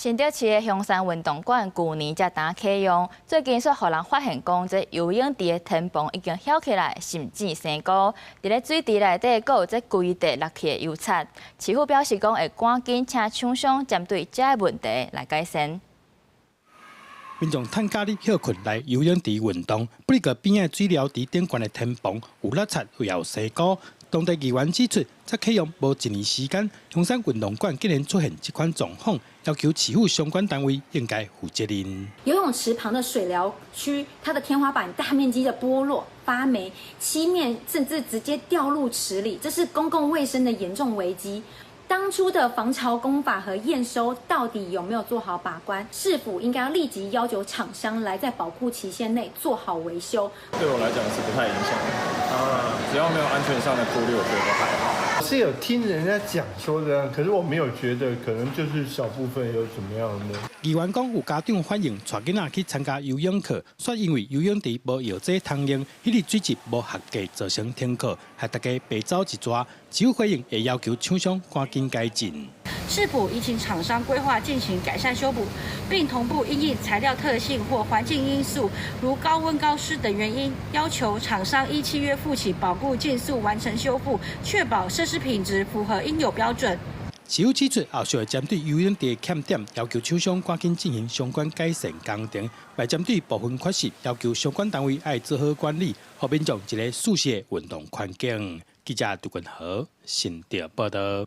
新竹市的香山運動館舊年才當啟用，最近煞予人發現講，這游泳池的天棚已經翹起來，甚至生菇。佇咧水池內底，閣有這規塊落去的油漆。市府表示講，會趕緊請廠商針對這个問題來改善。民眾趁假日歇睏來游泳池運動，不過邊仔水療池頂懸的天棚有落漆，又有生菇。當地議員指出，才啟用無一年時間，香山運動館竟然出現這款狀況，要求市府相關單位應該負責任。游泳池旁的水療區，它的天花板大面積的剝落發霉，漆面甚至直接掉入池裡，這是公共衛生的嚴重危機。當初的防潮工法和驗收到底有沒有做好把關？市府應該要立即要求廠商來在保固期限內做好維修。對我來講是不太影響，啊，只要沒有安全上的顧慮，我覺得都還好。是有聽人家講說的，可是我沒有覺得，可能就是小部分有怎麼樣的。議員講有家長反映，帶囡仔去參加游泳課，煞因為游泳池無藥劑通用，彼日水質無合格，造成停課，害大家白走一逝。市府回應會要求廠商趕緊改進。市府已請廠商規劃進行改善修補，並同步因應材料特性或環境因素，如高溫高濕等原因，要求廠商依契約負起保固，盡速完成修復，確保設施品質符合應有標準。市府指出，後續會針對游泳池的欠點，要求廠商趕緊進行相關改善工程，來針對部分缺失，要求相關單位愛做好管理，予民眾一个舒適的運動環境。記者杜君和新竹報道。